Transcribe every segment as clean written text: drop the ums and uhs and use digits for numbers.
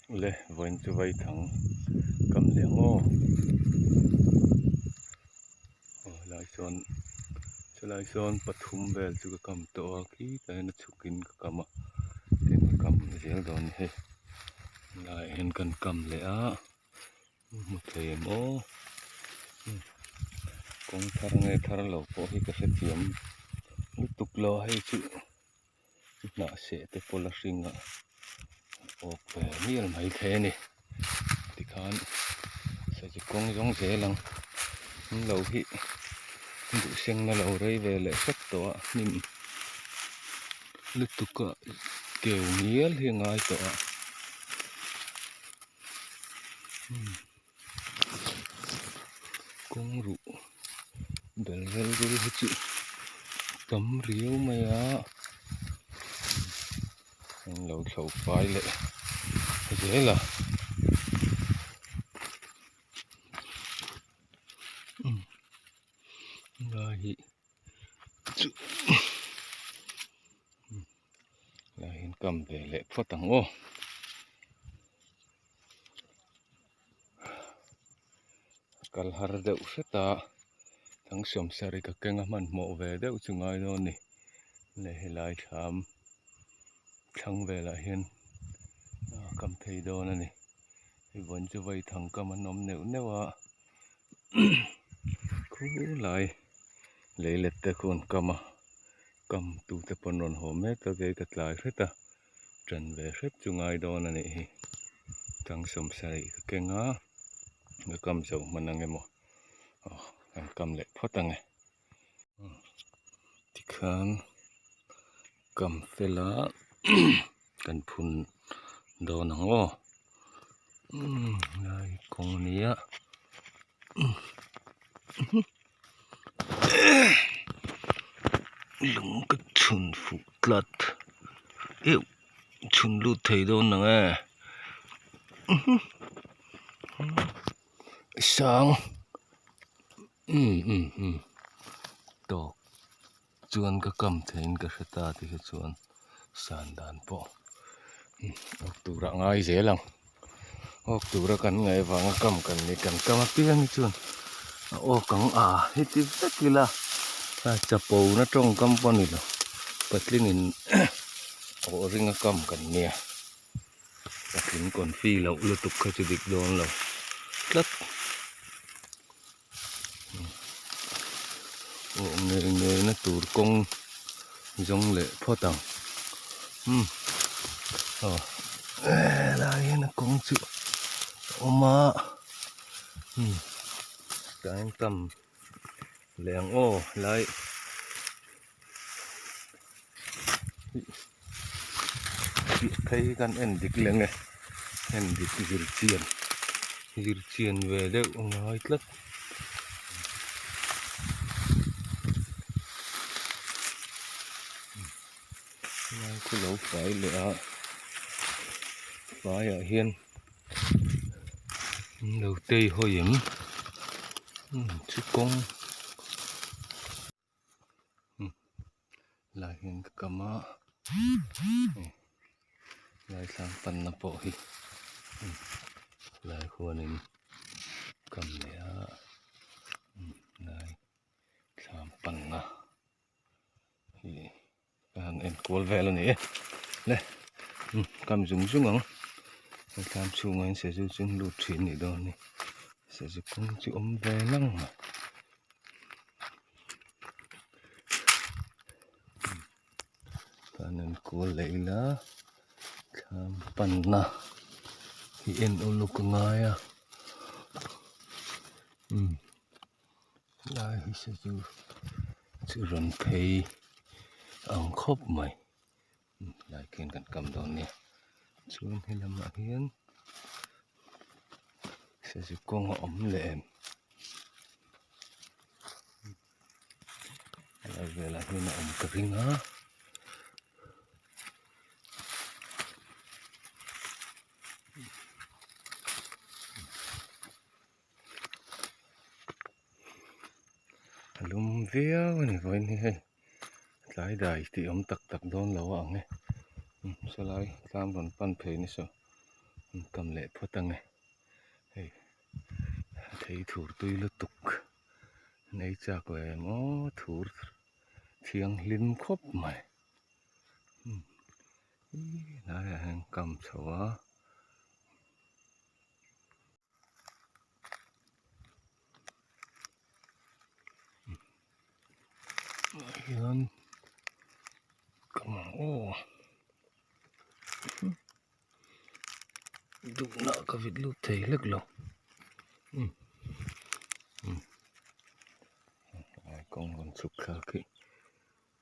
Le vawiin chu vaithang kam leh ang aw aw helai sawn chulai sawn pathum vel chu ka kam tawh a khitah hian a chhuk in ka kam a tin ka kam zel dawn a ni hei helaiah hian kan kam leh a hmu thei em aw kawng thar nge thar lo pawh hi ka hrethiam lutuk lo a hei chu. Hnah seh te pawh la hring a awk ve mial mai thei a ni tikhan sazu kawng zawng zel ang an lo hi duh seng na lo rei ve leh hrep tawh a hnim lutuk a keu ngial hi a ngai tawh a kawng ruh bel rel rul hi chu tam riau mai a an lo thlo fai leh zel a lai hi chu lai hian kam ve leh phawt ang aw. Kal har deuh hret a thangsiam saree ka keng a hmanhmawh ve deuh chu ngai dawn a ni leh helai thlam thlang velah hian a kam thei dawn a ni hei vawn chu vawi thang kam an awm neuh neuh a khulai lei let te khu an kam a kam tute pawh an rawn haw mek a kei ka tlai hret a. Ṭan ve hrep chu ngai dawn a nih hi. Tang sawmsarih ka keng a, ka kam zo hman ang emaw aw kan kam leh phawt ang e. Tikhan kam fel a kan phun dawn ang aw. Lai kawng a nia. Lung ka chhun fuh tlat euh chhun lut thei dawn ang e sang um um um tawk chuan ka kam theiin ka hre ta ti kha chuan san dan pawh awk turah ngai zel ang awk tura kan ngaih avanga kam kan ni kan kam apiang hi chuan a awk ang a heti vek ila a chapo na tawngkam pawh a ni lo patlingin awh ringa kam kan nia patling confi loh lutuk kha chu dik dawn lo tlat. Aw ngei ngei na tur kawng zawng leh phawt ang umm aw helai hian a kawng chu a awm a umm tah hian kam leh ang aw helai tih phei hi kan en dik leh nge en dik zir chian zir chian ve deuh a ngai tlat lai khu lo fai leh a faiah hian an lo tei hawi em chu kawng. Lai hian ka kam a hei lai tlang panna pawh hi lai huanin kam leh a lai thlam panna hi ka han en kual vel a ni e le kam zung zung ang he thlam chhungah hian sazu chu an lut thin a nih dawn hi sazu kawng chu awm ve ngang mai. Tan an kual leh ila thlam panna hi en uluk a ngai a umm lai hi se chu chu rawn phei ang khawp mai lai khian kan kam dawn nia chuan he lamah hian sazu kawng a awm leh em. Helai velah hian a awm ka ring a. A lum viau a ni vawiin hi hei tlai dai tih awm tak tak dawn lo a ang e sawlai tlang rawn pan phei nasa. An kam leh phawt ange hei a thei thur tui lutuk nei chak ve maw thur thianghlim khawp mai hnaiah hian kam chho a. Ah hian kam ang aw duhna ka vit lut thei hlek lo umm umm kawng rawn chhuk thlak hi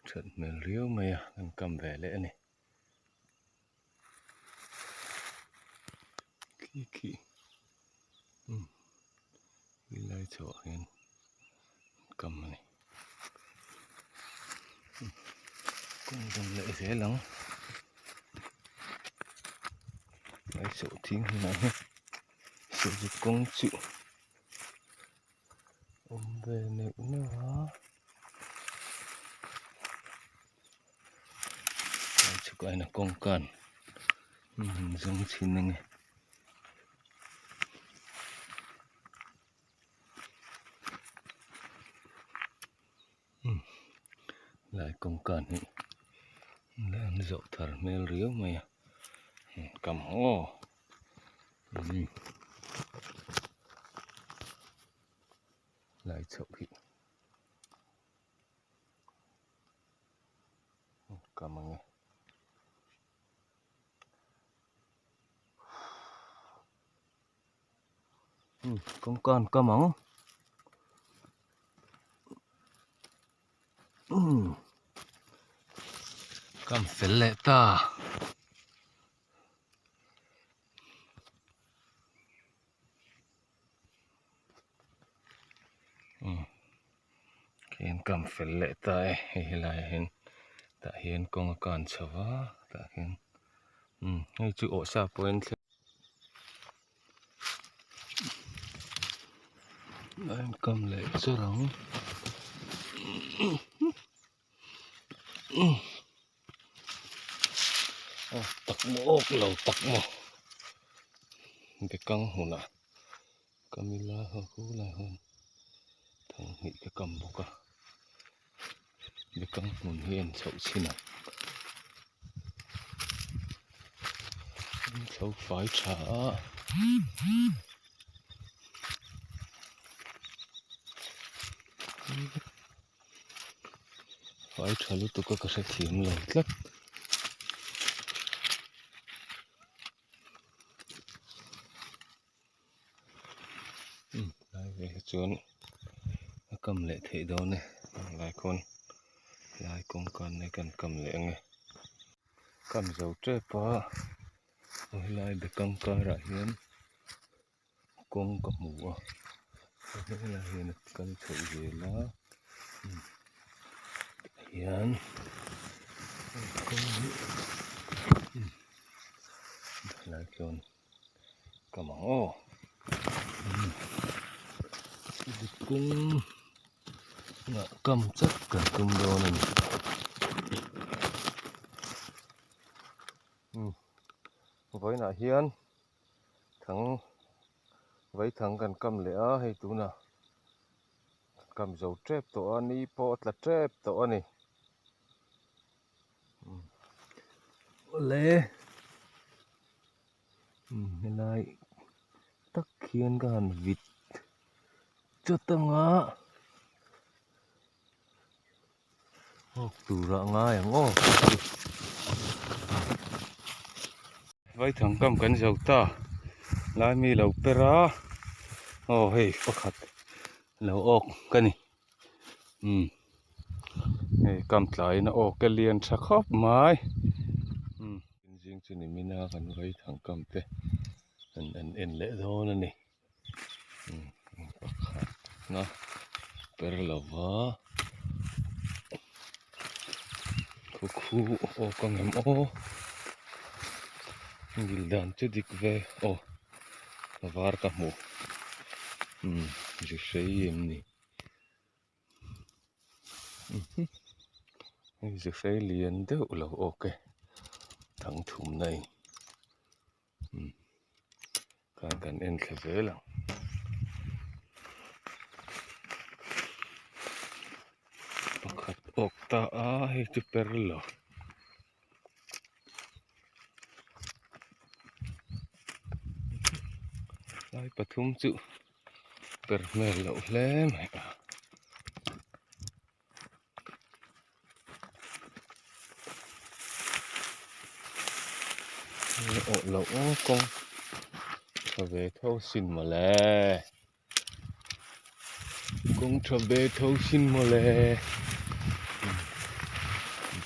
that hmel riau mai a kan kam ve leh a ni. Khi khi umm helai chho ah hian kam a ni kawng dawm leh zel ang lai sawh thing hunah hian sazu kawng chu awm ve neuh neuh a. Chhuk aina kawngkan han zawng chhin ange. Lai kawngkan hi an zawh thar hmel riau mai a kam aw lai chhoh hi. Kam ang e. Kawngka an kam ang. Kam fel leh ta. Khian kam fel leh ta e hei helaiah hian tah hian kawng a kan chho va tah hian umm hei chu awh sa pawhin thleng a inkam leh chawr ang aw tak maw awk lo tak maw bekang hmunah Kamila ho khu lai hian thang hnih ka kam bawk a bekang hmun hi en chhoh chin ang thlo fai tha a. Fai tha lutuk a ka hrethiam lo tlat. Lai ve hi chuan a kam leh theih dawn e lai khawn lai kawngka nei kan kam leh ang e kam zo tep a helai bekang karah hian kawng ka hmu a helai hian a kal chhoh zel a tah hian kawng hi helai chuan. Ka mang aw kawng ah kam chat kan tum dawn a ni vawiinah hian thang vaithang kan kam leh a hei tunah kam zo tep tawh a ni pawh a tla tep tawh a ni. Awle helai tak hian ka han vit chawt anga awk tur ah ngai ang aw vaithang kam kan zo ta lai mi lo per a aw hei pakhat lo awk ka ni. Umm hei kam tlaiin a aw ka lian tha khawp mai umm zing chu ni min a kan vai thang kam te an an en leh dawn a ni umm pakhat na per lo va khu khu aw ka ngem aw ngil dan chu dik ve aw var ka hmu umm ri hrei em ni. Hei zu hrei lian deuh lo awk e thang thum na in umm. Khan kan en thla zel ang. Pakhat awk ta a hei chu per lo. Lai pathum chu per hmel loh hle mai a. Awh loh aw kawng tha ve tho sin mawle kawng tha ve tho sin mawle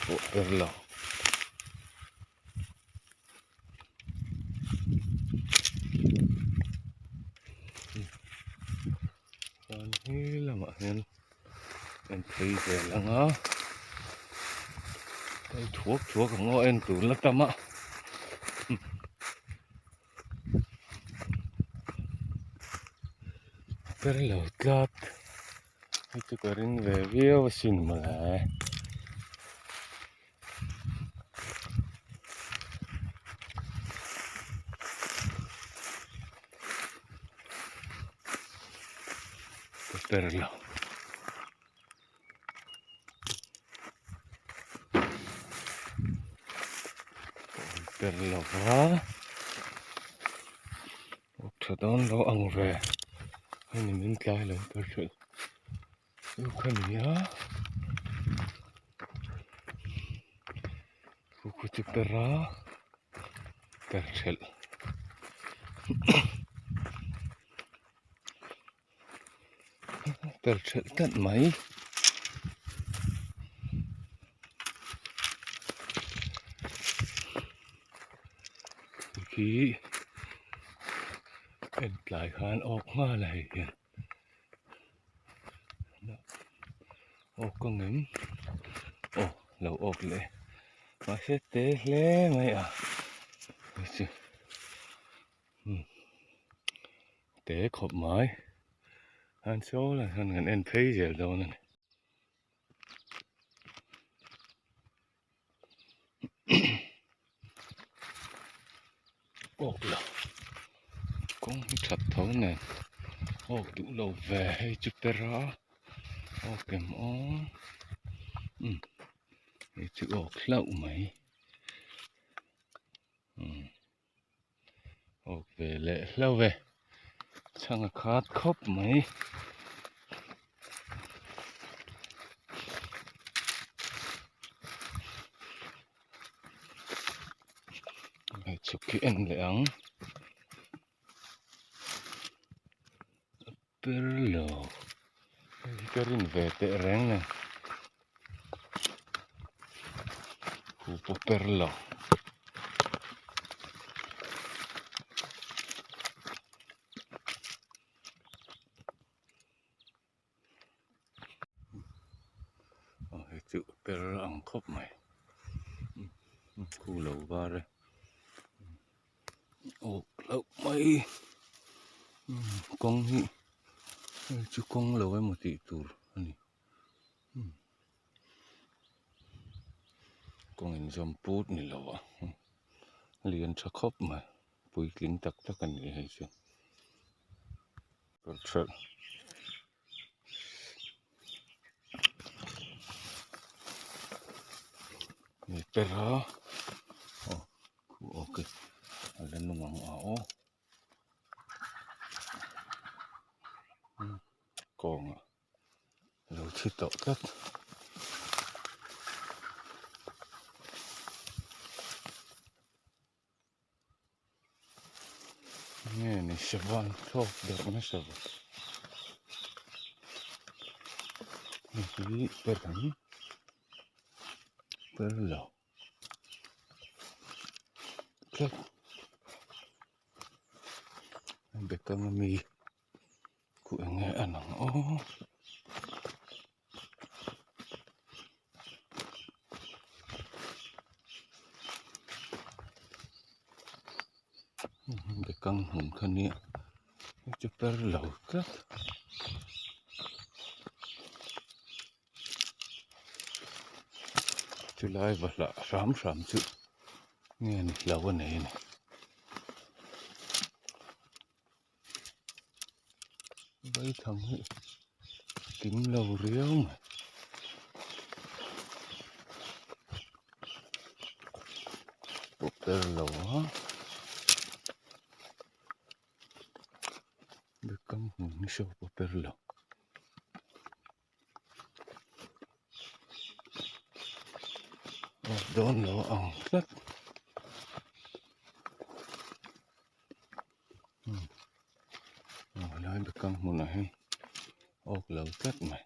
pawh ber lo. Chuan he lamah hian en phei zel ang a kal thuak thuak ang aw en tur la tam a per lo tlat hei chu ka ring ve viau asin mawle. Ka per lo per lo va tha dawn lo ang ve hei ni min tlai lo per hrelh. Chu kha ni a chu khu chu per a per thelh per thelh tlat mai. Khi en tlai khan awk nghal a hei hian. Awk ka ngem aw lo awk leh mahse te hle mai a hei chu umm te khawp mai an saw lah hian kan en phei zel dawn a ni. Awk lo kawng hi that tho nen awk duh lo ve hei chu per a awk em aw umm hei chu awk hlauh mai umm awk ve leh hlauh e chhang a khat khawp mai. Hei chhuk hi en leh ang a per lo hei hi ka rin ve teh reng nen hu pawh per lo. Aw hei chu per ang khawp mai khu lo var e awk hlauh mai kawng hi hei chu kawng lo emaw tih tur a ni kawng inzawm put ni lo a lian tha khawp mai puitling tak tak a ni hei chu. Ni per a aw khu awk e a la nung ang a aw kawngah a lo thi tawh tlat. Nge ni sava an thlawk darh nasa ve hei hi per ang per lo tlat bekang ami khu eng nge a lang aw. Bekang hmun kha nia hei chu per lo tlat chulai va hlah hram hram chu nge ni hlo a nei a ni. Vaithang hi a kim lo riau mai. Pawh per lo a. Bekang hmun hi saw pawh per lo. Awk dawn lo a ang tlat. Umm helai bekang hmunah hian awk lo tlat mai.